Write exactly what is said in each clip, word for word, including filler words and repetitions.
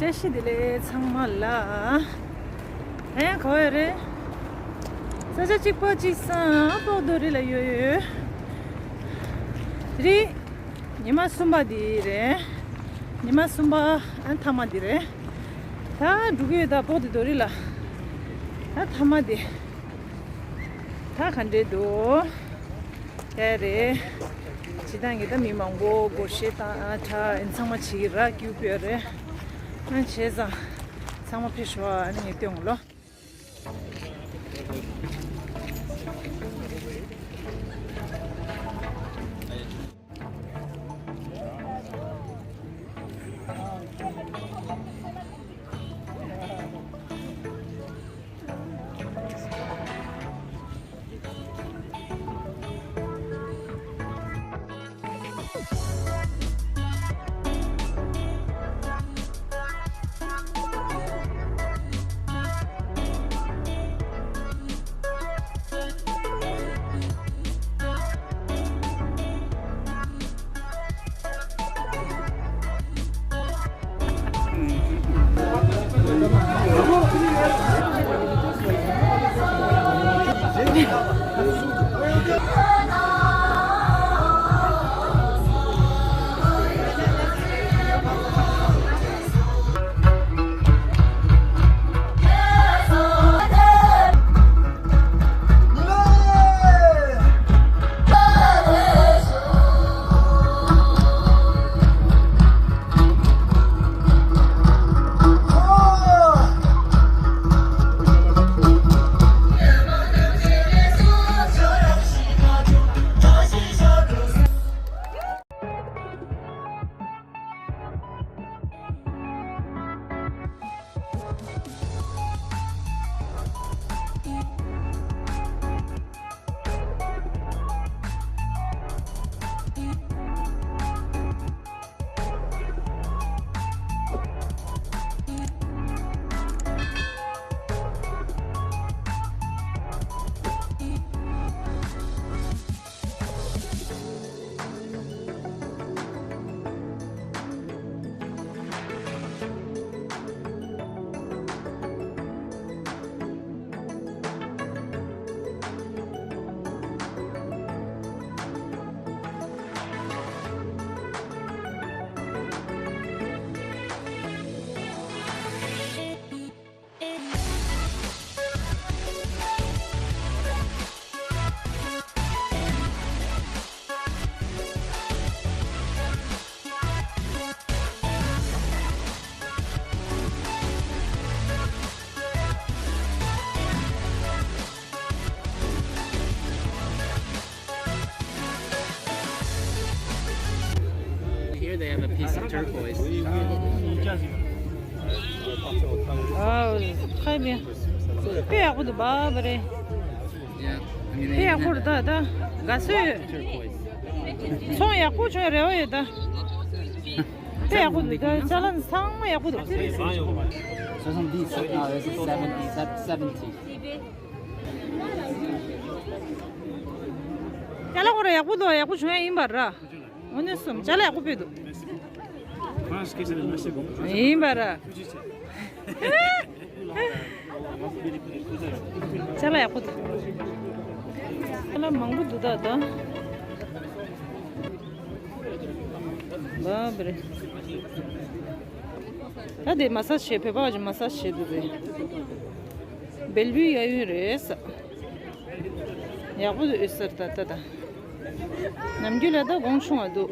བཀྲ་ཤིས་བདེ་ལེགས་ཚང་མ་ལ། ཨེ་ག་བ་ཡོད་རེད། ས་ཆ་གཅིག་པ་གཅིག་སང་པོག་རྡོ་རི་ལ་ཡོད་ཡོད། རི། ཉི་མ་གསུམ་པ་འདི་རེད། ཉི་མ་གསུམ་པ་ཨ་མཐའ་མ་འདི་རེད། ད་འགྲོ་གི་ཡོད་ད་པོག་རྡོ་རི་ལ། ད་མཐའ་མ་འདི། ད་ག་འདྲས་འདུག་དེ་རེད། སྤྱིར་བཏང་གི་ད་མི་མང་པོ་སྒོར་གཞས་བཏང་ཨ་ཁྲ་ཨིན་ཚང་མ་བྱེད་ཀྱི་ར་སྐྱིད་པོ་རེད། ཨ་བྱས་ཙང་ཚང་མ་ཕེབས་ཤོག་ཨ་ནི་ངས་སྟོན་གོ་ལོ། Here they have a piece of turquoise. Wow, très bien. དཔེ་ཡག་པོ་འདུག་བ་བ་རེད། Yeah, I mean, དཔེ་ཡག་པོ་རེད་ད་ད། དགའ་བསུ་ཡོད། Turquoise. ཚོང་ཡག་པོ་བྱུང་རེ་བ་ཡོད་ད། དཔེ་ཡག་པོ་འདུག་ད་ཅ་ལག་ཚང་མ་ཡག་པོ་འདུག soixante-dix, no, this is seventy, seventy. ཅ་ལག་ཁོ་ར་ཡག་པོ་འདུག་ཡག་པོ་བྱུང་ཡ་ཡིན་པ་ར། འོ་ནས་སོམ་ཅ་ལག་ཡག་པོ་ཕེབས་འདུག་ཡིན་པ་ར། ཅ་ལག་ཡག་པོ་འདུག་ཅ་ལག་མང་པོ་འདུག་ད་ད། བ་བ་རེད། ད་དེ་མ་སཱ་བྱེད་བོད་པ་བ་ཅིག་མ་སཱ་བྱེད་འདུག་རེད། བེལ་བུའི་གཡས་གཡོན་རེད་ས། ཡག་པོ་འདུག་ཨོ་སར་ད་ད་ད། ནམ་རྒྱུན་ལ་ད་གོང་ཆུང་བ་འདུག་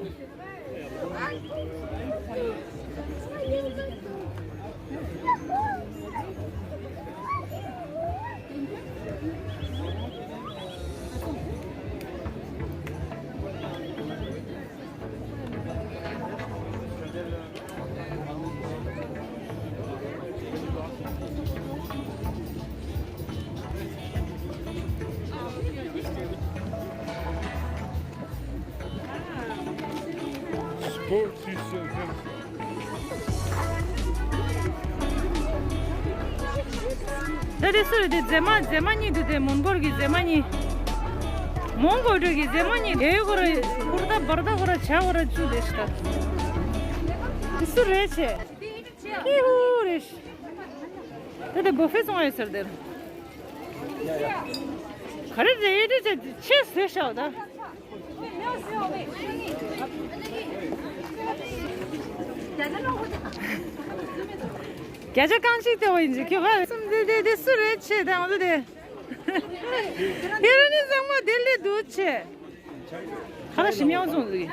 ད་དེ་སུ་རེད་དེ། མཛེས་མ་མཛེས་མ་གཉིས་འདུག་དེ། མོན་གྷོལ་གྱི་མཛེས་མ་གཉིས། མོན་གྷོ་ཊལ་གྱི་མཛེས་མ་གཉིས། དེའི་སྐོར་སྐུར་ད་བར་ད་སྐོར་ཆ་སྐོར་བཅུ་དེ་ཤི་ད། དེ་སུ་རེད་ཆེ། ཀི་ཧུ། ད་ལྟ་བུ་ཕེ་སོང་ཡོད་ཟེར་དེར། ག་རེ་རེད་ཡོད་དུས་ཆེ་ཆེ་བཟོས་ཤག་ད། བརྒྱ་ཆ་རྐང་གཅིག་སྟེར་བ་ཡིན་གྱི་ཁྱོད་ག་རེ་གསུམ་དེ་དེ་དེ་སུ་རེད་ཆེ་ད་ང་ཚོ་དེ། དེ་ར་ནི་ཚང་མ་དེ་ལས་སྡུག་ཆེ། ཁ་ལ་ཞིམ་ཡང་བཙོང་ཟིག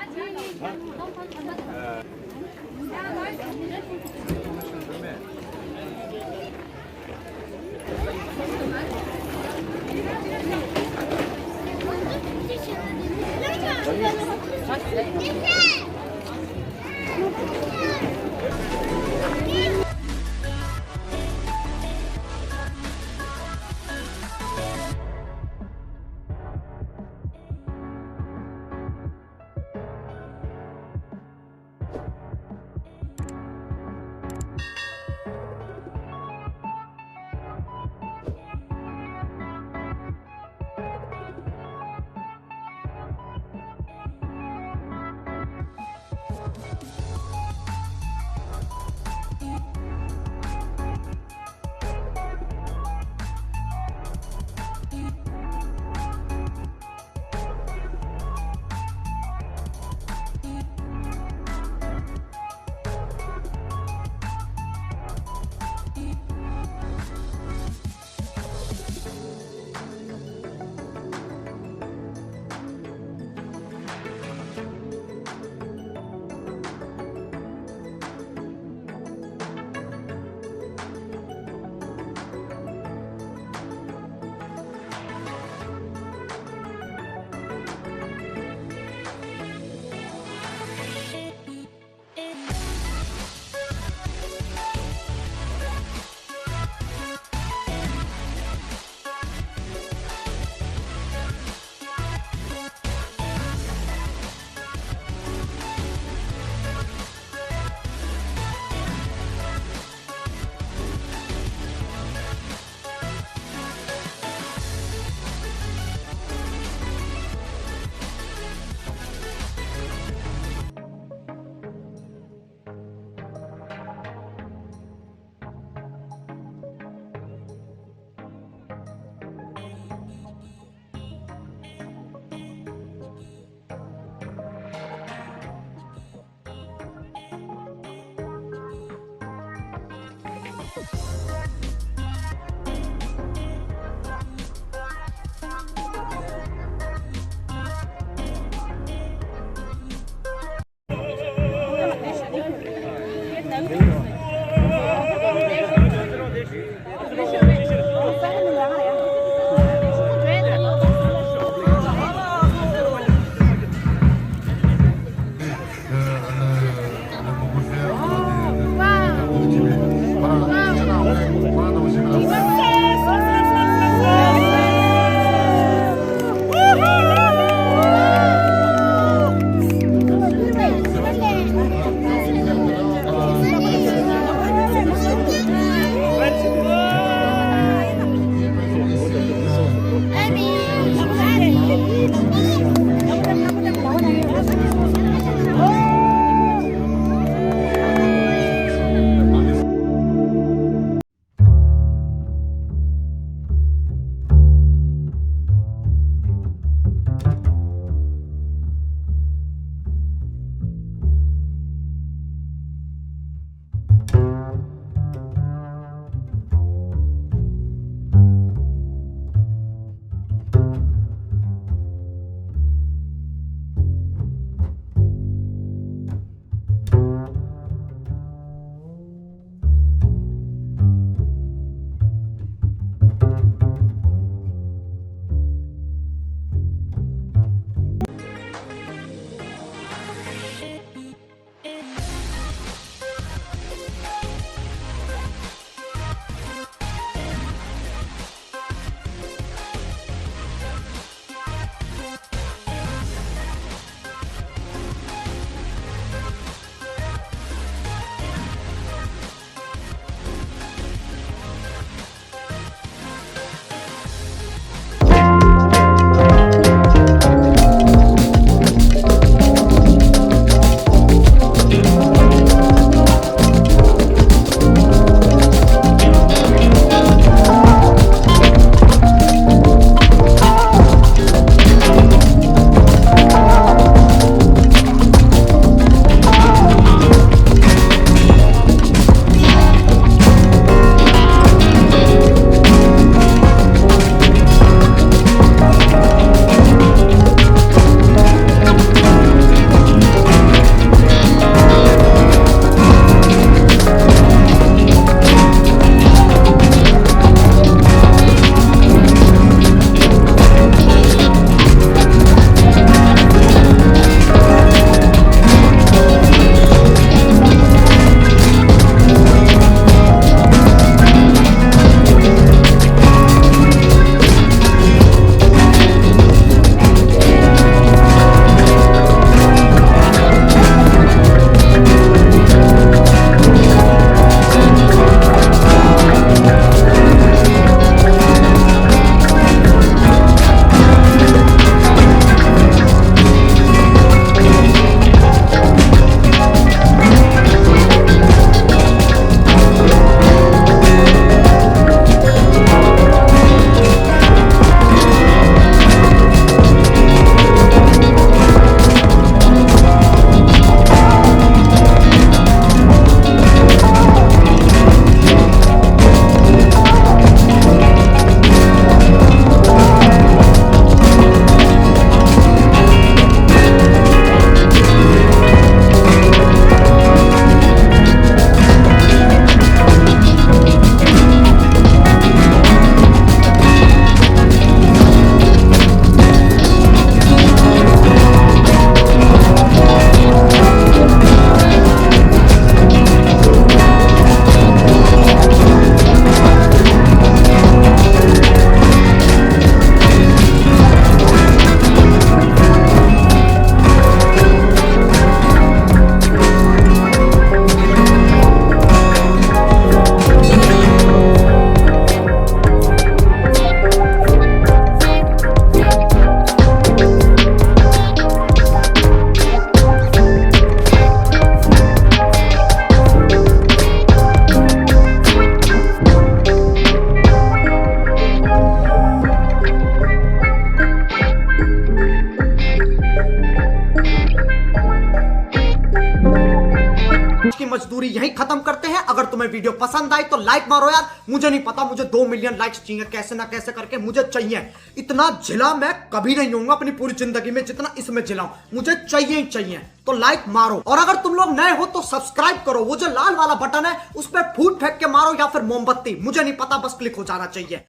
वीडियो पसंद आई तो लाइक मारो यार। मुझे नहीं पता, मुझे दो मिलियन लाइक्स चाहिए, कैसे ना कैसे करके मुझे चाहिए। इतना झिला मैं कभी नहीं होऊंगा अपनी पूरी जिंदगी में जितना इसमें झिला हूं। मुझे चाहिए ही चाहिए। तो लाइक मारो, और अगर तुम लोग नए हो तो सब्सक्राइब करो। वो जो लाल वाला बटन है उस पर फूट फेंक के मारो या फिर मोमबत्ती, मुझे नहीं पता, बस क्लिक हो जाना चाहिए।